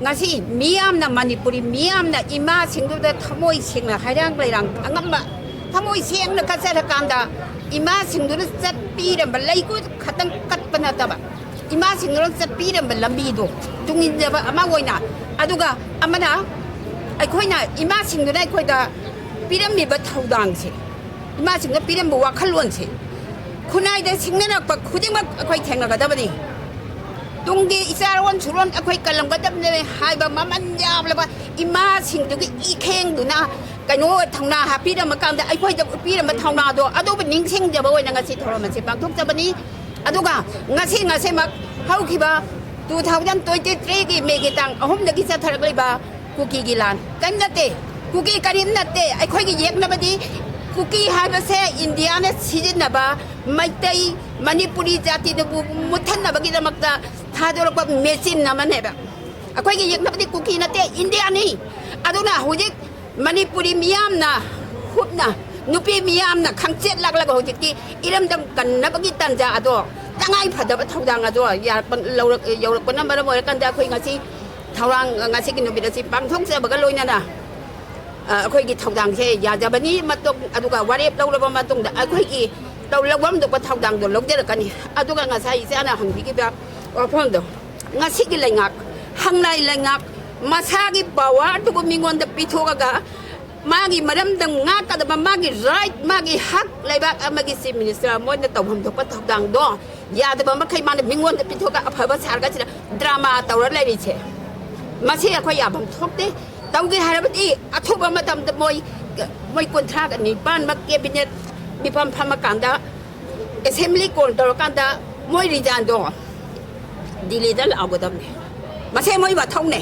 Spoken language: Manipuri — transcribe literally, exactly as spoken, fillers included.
ꯉꯁꯤ ꯃꯤꯌꯥꯝꯅ, ꯃꯅꯤꯄꯨꯔꯤ ꯃꯤꯌꯥꯝꯅ ꯏꯃꯥꯁꯤꯡꯗꯨꯗ ꯊꯃꯣꯏ ꯁꯦꯡꯅ ꯍꯩꯔꯥꯡ ꯂꯩꯔꯥꯡ ꯑꯉꯝꯕ ꯊꯃꯣꯏ ꯁꯦꯡꯅ ꯀꯠꯆꯔꯀꯥꯟꯗ, ꯏꯃꯥꯁꯤꯡꯗꯨꯅ ꯆꯠꯄꯤꯔꯝꯕ ꯂꯩꯀꯨꯠ ꯈꯛꯇꯪ ꯀꯠꯄ ꯅꯠꯇꯕ, ꯏꯃꯥꯁꯤꯡꯗꯨꯅ ꯆꯠꯄꯤꯔꯝꯕ ꯂꯝꯕꯤꯗꯣ ꯇꯨꯡ ꯏꯟꯖꯕ ꯑꯃ ꯑꯣꯏꯅ, ꯑꯗꯨꯒ ꯑꯃꯅ ꯑꯩꯈꯣꯏꯅ ꯏꯃꯥꯁꯤꯡꯗꯨꯅ ꯑꯩꯈꯣꯏꯗ ꯄꯤꯔꯝꯃꯤꯕ ꯊꯧꯗꯥꯡꯁꯦ, ꯏꯃꯥꯁꯤꯡꯗ ꯄꯤꯔꯝꯕ ꯋꯥꯈꯜꯂꯣꯟꯁꯦ ꯈꯨꯟꯅꯥꯏꯗ ꯁꯤꯡꯅꯔꯛꯄ ꯈꯨꯗꯤꯡꯃꯛ ꯑꯩꯈꯣꯏ ꯊꯦꯡꯅꯒꯗꯕꯅꯤ꯫ ꯇꯨꯡꯒꯤ ꯏꯆꯥꯔꯣꯟ ꯁꯨꯔꯣꯟ ꯑꯩꯈꯣꯏ ꯀꯜꯂꯝꯒꯗꯕꯅꯤ ꯍꯥꯏꯕ ꯃꯃꯜ ꯌꯥꯝꯂꯕ ꯏꯃꯥꯁꯤꯡꯗꯨꯒꯤ ꯏꯈꯦꯡꯗꯨꯅ ꯀꯩꯅꯣ ꯊꯧꯅꯥ ꯍꯥꯞꯄꯤꯔꯝꯃꯀꯥꯟꯗ ꯑꯩꯈꯣꯏꯗ ꯎꯠꯄꯤꯔꯝꯕ ꯊꯧꯅꯥꯗꯣ ꯑꯗꯨꯕꯨ ꯅꯤꯡꯁꯤꯡꯖꯕ ꯑꯣꯏꯅ ꯉꯁꯤ ꯊꯧꯔꯝ ꯑꯁꯤ ꯄꯥꯡꯊꯣꯛꯆꯕꯅꯤ꯫ ꯑꯗꯨꯒ ꯉꯁꯤ ꯉꯁꯤꯃꯛ ꯍꯧꯈꯤꯕ two thousand twenty three ꯒꯤ ꯃꯦꯒꯤ ꯇꯥꯡ ꯑꯍꯨꯝꯗꯒꯤ ꯆꯠꯊꯔꯛꯂꯤꯕ ꯀꯨꯀꯤꯒꯤ ꯂꯥꯟ ꯀꯔꯤꯝ ꯅꯠꯇꯦ꯫ ꯀꯨꯀꯤ ꯀꯔꯤꯝ ꯅꯠꯇꯦ꯫ ꯑꯩꯈꯣꯏꯒꯤ ꯌꯦꯛꯅꯕꯗꯤ ꯀꯨꯀꯤ ꯍꯥꯏꯕꯁꯦ ꯏꯟꯗꯤꯌꯥꯅ ꯁꯤꯖꯤꯟꯅꯕ ꯃꯩꯇꯩ, ꯃꯅꯤꯄꯨꯔꯤ ꯖꯥꯇꯤꯗꯨꯕꯨ ꯃꯨꯠꯊꯠꯅꯕꯒꯤꯗꯃꯛꯇ ꯊꯥꯗꯣꯔꯛꯄ ꯃꯦꯆꯤꯟ ꯑꯃꯅꯦꯕ꯫ ꯑꯩꯈꯣꯏꯒꯤ ꯌꯦꯛꯅꯕꯗꯤ ꯀꯨꯀꯤ ꯅꯠꯇꯦ, ꯏꯟꯗꯤꯌꯥꯅꯤ꯫ ꯑꯗꯨꯅ ꯍꯧꯖꯤꯛ ꯃꯅꯤꯄꯨꯔꯤ ꯃꯤꯌꯥꯝꯅ ꯍꯨꯞꯅ ꯅꯨꯄꯤ ꯃꯤꯌꯥꯝꯅ ꯈꯪꯆꯦꯠ ꯂꯥꯛꯂꯒ ꯍꯧꯖꯤꯛꯇꯤ ꯏꯔꯝꯗꯝ ꯀꯟꯅꯕꯒꯤ ꯇꯥꯟꯖꯥ ꯑꯗꯣ, ꯇꯉꯥꯏ ꯐꯗꯕ ꯊꯧꯗꯥꯡ ꯑꯗꯣ ꯌꯥꯔꯛꯄ-, ꯂꯧꯔꯛ-, ꯌꯧꯔꯛꯄꯅ ꯃꯔꯝ ꯑꯣꯏꯔꯀꯥꯟꯗ ꯑꯩꯈꯣꯏ ꯉꯁꯤ ꯊꯧꯔꯥꯡ, ꯉꯁꯤꯒꯤ ꯅꯨꯃꯤꯠ ꯑꯁꯤ ꯄꯥꯡꯊꯣꯛꯆꯕꯒ ꯂꯣꯏꯅꯅ, ꯑ, ꯑꯩꯈꯣꯏꯒꯤ ꯊꯧꯗꯥꯡꯁꯦ ꯌꯥꯖꯕꯅꯤ꯫ ꯃꯇꯨꯡ, ꯑꯗꯨꯒ ꯋꯥꯔꯦꯞ ꯂꯧꯔꯕ ꯃꯇꯨꯡꯗ ꯑꯩꯈꯣꯏꯒꯤ ꯂꯧ-, ꯂꯧꯐꯝ ꯊꯣꯛꯄ ꯊꯧꯗꯥꯡꯗꯣ ꯂꯧꯖꯔꯛꯀꯅꯤ꯫ ꯑꯗꯨꯒ ꯉꯁꯥꯏ ꯏꯆꯥꯅ ꯍꯪꯕꯤꯈꯤꯕ ꯋꯥꯐꯝꯗꯣ, ꯉꯁꯤꯒꯤ ꯂꯩꯉꯥꯛ, ꯍꯪꯂꯥꯏ ꯂꯩꯉꯥꯛ, ꯃꯁꯥꯒꯤ ꯄꯋꯥꯔꯗꯨꯕꯨ ꯃꯤꯉꯣꯟꯗ ꯄꯤꯊꯣꯛꯑꯒ ꯃꯥꯒꯤ ꯃꯔꯝꯗ ꯉꯥꯛꯀꯗꯕ, ꯃꯥꯒꯤ ꯔꯥꯏꯠ, ꯃꯥꯒꯤ ꯍꯛ, ꯂꯩꯕꯥꯛ ꯑꯃꯒꯤ ꯆꯤꯐ ꯃꯤꯅꯤꯁꯇꯔ ꯃꯣꯏꯅ ꯇꯧꯐꯝ ꯊꯣꯛꯄ ꯊꯧꯗꯥꯡꯗꯣ ꯌꯥꯗꯕ ꯃꯈꯩ ꯃꯥꯅ ꯃꯤꯉꯣꯟꯗ ꯄꯤꯊꯣꯛꯑꯒ ꯑꯐꯕ ꯁꯥꯔꯒ ꯁꯤꯗ ꯗ꯭ꯔꯃꯥ ꯇꯧꯔ ꯂꯩꯔꯤꯁꯦ, ꯃꯁꯤ ꯑꯩꯈꯣꯏ ꯌꯥꯐꯝ ꯊꯣꯛꯇꯦ꯫ ꯇꯧꯒꯦ ꯍꯥꯏꯔꯕꯗꯤ ꯑꯊꯨꯕ ꯃꯇꯝꯗ ꯃꯣꯏ, ꯃꯣꯏ ꯀꯨꯟꯊ꯭ꯔꯥꯒ ꯅꯤꯄꯥꯟꯃꯛ ꯀꯦꯕꯤꯅꯦꯠ ꯃꯤꯐꯝ ꯐꯝꯃꯀꯥꯟꯗ, ꯑꯦꯁꯦꯝꯕ꯭ꯂꯤ ꯀꯣꯜ ꯇꯧꯔꯀꯥꯟꯗ ꯃꯣꯏ ꯔꯤꯖꯥꯏꯟꯗꯣ ꯗꯤꯜꯂꯤꯗ ꯂꯥꯛꯍꯧꯒꯗꯕꯅꯦ꯫ ꯃꯁꯤ ꯃꯣꯏ ꯃꯊꯧꯅꯦ꯫